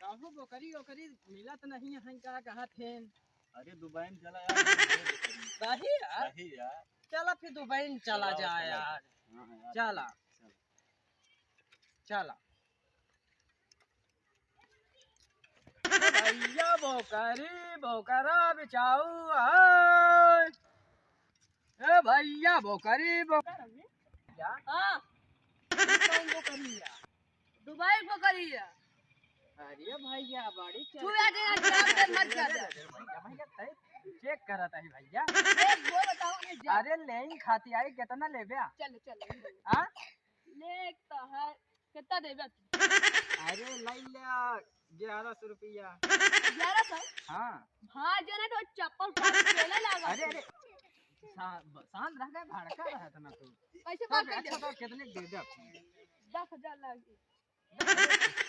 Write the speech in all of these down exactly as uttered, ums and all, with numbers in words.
अहो, बोकरी ओकरी मिलत नहीं है, का कहत हैं? अरे, दुबई में चला यार। सही यार। सही यार। चला फिर दुबई में चला चला, जाए चला। यार। हाँ, हाँ, यार। चला। चला। चला। ए भैया, बोकरी, बोकरा बिचाऊ है। ए भैया, बोकरी, बोकरा। हाँ। कौन बोकरी है? दुबई बोकरी है। अरे भैया, बड़ी तू चल- यार, यार, यार, यार, मत जा, जा। अरे भैया, भैया, तै check करत है भैया। एक वो बताओ, ये जा। अरे, लेई खाती आई, कितना लेबे? चल, चल, चल। हाँ? ले, एक तो है, कितना देबे तू? अरे, लई ले ग्यारह सौ रुपया। ग्यारह सौ? हाँ। भाग जाना तो चप्पल फाड़ के चले लागा। अरे, अरे, शा-, शांत रह गए, भड़का रहा था ना तू। कैसे सब बात कर अच्छा, लिया? तो कितने के दे दे? दस हजार लागी।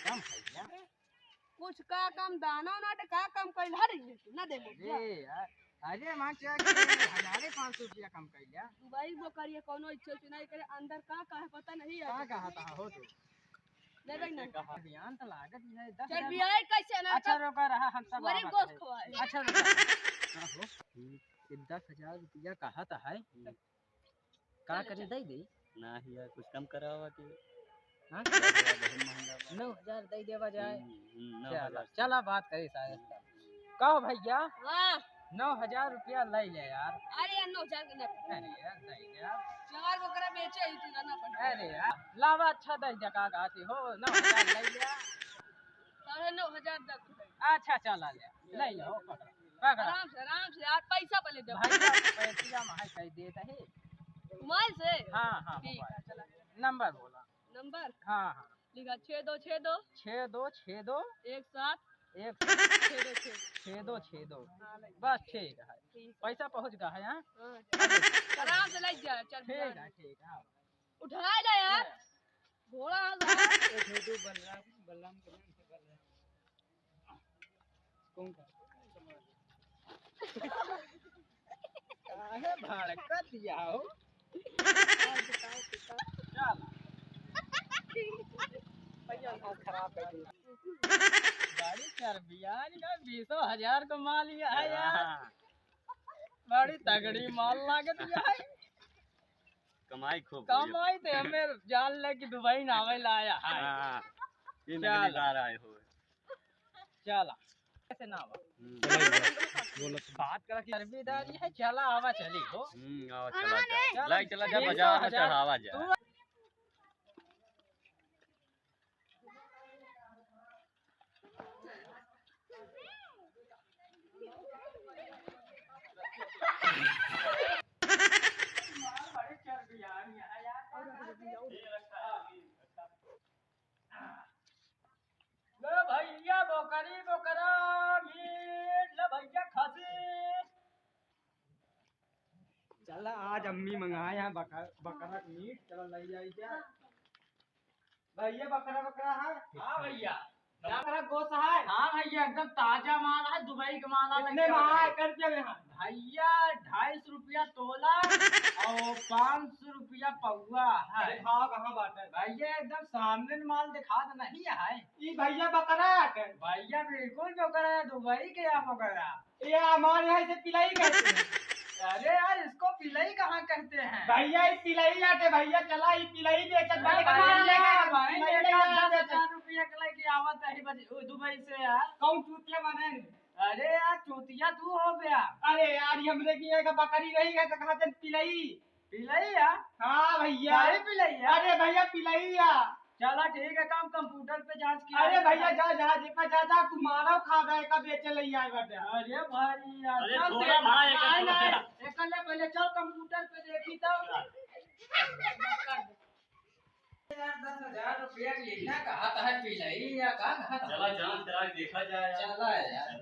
कम भैया। कुछ का कम दाना ना दे, का कम कैल हर रही है तू, ना दे बोल, जा। अरे यार, अरे माँ क्या कि हजारे पाँच सौ रुपया कम कर लिया। दुबई बोकरी है, कोनो इच्छा उच्छा नहीं करे, अंदर का का है पता नहीं है। का कहा था हो तू? ले भाई ना। कहा बयान तो लागत ही है, दस चल हजार। बियाह कैसे ना अच्छा कर? रुका रहा, हम सब वही आवत गोश्त है। खवाए। अच्छा रुका। का हो? ये दस हजार रुपया कहा था है? का चलो, करी, चलो। दई दे? नाही यार, कुछ कम करावा के। हाँ? यार, बहुत महंगा बा। नौ हजार दई देवा जाए। हम्म, हम्म, चला, नौ हजार। चला बात करी सारे। कहो भैया, हाँ। नौ हजार रुपया लई ले यार। अरे यार, नौ हजार के ना। अरे यार, दई दे यार। चार बकरा बेचे ही तू ना पड़। अरे यार, लावा अच्छा दई दे, का कहती हो, नौ हजार लई ले। साढ़े नौ हजार तक। अच्छा, चला ले, लई ले, हो, पकड़ा, पकड़ा। आराम से, आराम से यार, पैसा पहले दे। भाई, पैसा हम हाई कह देत है। मोबाइल से? हाँ, हाँ, ठीक मोबाइल। है, चला। नंबर बोला। नंबर? हाँ, हाँ। लिखा छः दो छः दो। छः दो छः दो। एक सात। एक सात। छः दो छः दो। छः दो छः दो। हाँ, लग बस ठीक है। ठीक है। पैसा पहुँच गया है, हाँ? हाँ। आराम से लग जाए, चल ठीक बिहार है, में। ठीक है, हाँ। उठाए ना यार। घोड़ा आ गया। ए, छोटू, बलराम, बलराम के नाम से बलराम। कौन का? काहे भड़कत या हो? चल। भैया, हाथ खराब कर दिया। बड़ी चर्बियान का बीसों हजार को माल लिया है यार। हाँ। बड़ी तगड़ी माल लागत या है। कमाई खूब हुई। कमाई ते हमें जान ले कि दुबई ना आवे लाया है। हाँ, ये चल। नगली ला रहा है हो। चला। कैसे ना आवा? हम्म। बोलत बात करा कि अरबीदारी है, चला आवा चली हो। हम्म, आवा चला जा। चला, लाई चला जा, बीसों हजार। बाजार में चढ़ावा जा। तू ले भैया बोकरी बोकरा मीट, ले भैया खसी। चला आज अम्मी मंगाए हैं बकर-, बकरा का मीट, चला ले जाई जा। भैया बकरा बकरा है? हाँ भैया। बकरा गोश्त है? हाँ भैया, एकदम ताजा माल है, दुबई का माल है। कितने में है? कै रुपया में है? भैया, ढाई सौ रुपया तोला और पाँच सौ रुपया पौवा है। अरे हाँ, कहाँ बात है? भैया, एकदम सामने माल दिखात नहीं है। ई भैया बकरा है? भैया, बिल्कुल बकरा है, दुबई के यहाँ बकरा। ये हमारे यहाँ इसे पिलाई कहते हैं। अरे यार, इसको पिलाई कहाँ कहते हैं? भैया, ये पिलाई आटे भैया, चला ये पिलाई बेचत अरे बाटे, भाई, कहाँ ले लेगा? भाई, पिलाई लेगा, लेगा, दस हजार रुपया के लेके आवत है बज-, दुबई से यार। कौन चूतिया बने? अरे यार, चूतिया तू हो गया। अरे यार, ये हमरे की एक बकरी रही है, तो कहा थे पिलाई। पिलैया? हाँ भैया। काहे पिलैया? अरे भैया, पिलैया। चला ठीक है, काम कंप्यूटर पे जांच किया अरे जाए। भैया, जा, जा, जेका जा, जा, तू मानव खा गए का बेचे ले आए बाटे। अरे भाई यार, अरे चल छोड़ा देख। भाई, एका नहीं, छोड़ा। नहीं, एका ले पहले चल कंप्यूटर पे देखी तो। यार, दस हजार रुपया के लेना कहा था, पिलैया का कहा था? चला जांच करा के देखा जाए यार। चला यार।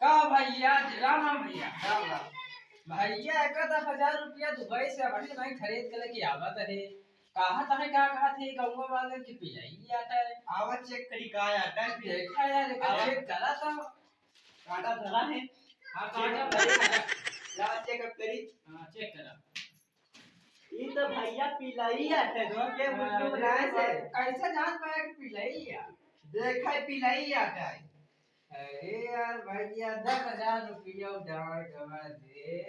का भैया, राम राम भैया, राम राम। भैया, एक दस हजार रुपया दुबई से अपने भाई खरीद के लेके आवत है। कहा था, का कहा थे, गौवा वाले की पिलाई आता है। आवा चेक करी, का आता है? देखा यार, एक आवा। चेक करा तो। कांटा धरा है। हाँ, कांटा धरा है। ला, चेक अप करी। हाँ, चेक करा। ई तो भैया पिलाई आटे, जो के बुद्धू बनाए से। कैसे जान पाया कि पिलाई है? देखा पिलाई आता है। अरे यार भैया, दस हजार रुपया डांड गवा दे।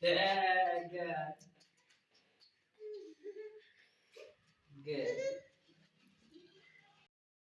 दे, दे। दे।